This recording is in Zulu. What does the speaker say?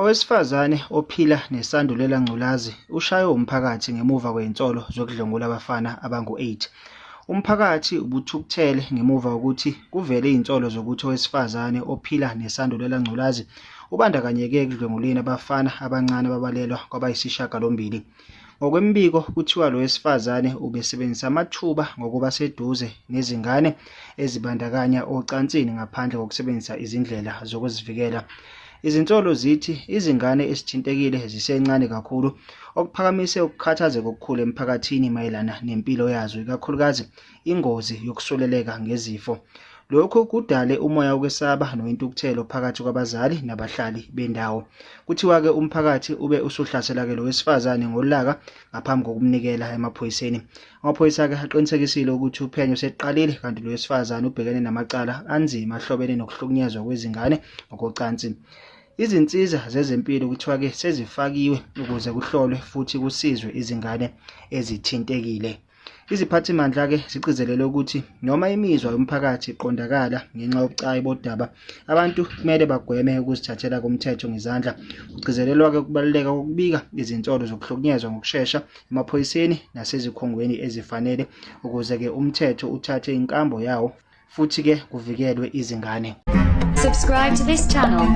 Owesifazane ophila nesandulela ngculazi ushaywe umphakathi ngemuva kwezinsolo zokudlwengula abafana abangu-8. Umphakathi ubuthukuthele ngemuva kokuthi kuvele izinsolo zokuthi owesifazane ophila nesandulela ngculazi ubandakanyeke ekudlwenguleni abafana abancane ababalelwa kwabayisishiyagalombili. Ngokwemibiko kuthiwa lo wesifazane ubesebenzisa amathuba ngokuba seduze nezingane ezibandakanya ocansini ngaphandle kokusebenzisa izindlela zokuzivikela. Izinsolo zithi izingane ezithintekile zisencane kakhulu, okuphakamise ukukhathazeka okukhulu emphakathini mayelana nempilo yazo, ikakhulukazi ingozi yokusuleleka ngezifo. Lokhu kudale umoya wokwesaba nowentukuthelo phakathi kwabazali nabahlali bendawo. Kuthiwa-ke umphakathi ube usuhlasela-ke lo wesifazane ngolaka ngaphambi kokumnikela emaphoyiseni. Amaphoyisa-ke aqinisekisile ukuthi uphenyo sekuqalile kanti lo wesifazane ubhekene namacala anzima ahlobene nokuhlukunyezwa kwezingane ngokocansi. Izinsiza zezempilo kuthiwa-ke sezifakiwe ukuze kuhlolwe futhi kusizwe izingane ezithintekile. Iziphathimandla-ke zigcizelele ukuthi noma imizwa yomphakathi iqondakala ngenxa yobucayi bodaba, abantu kumele bagweme ukuzithathela komthetho ngezandla. Kugcizelelwa-ke ukubaluleka kokubika izinsolo zokuhlukunyezwa ngokushesha emaphoyiseni nasezikhungweni ezifanele ukuze-ke umthetho uthathe inkambo yawo futhi-ke kuvikelwe izingane. Subscribe to this channel.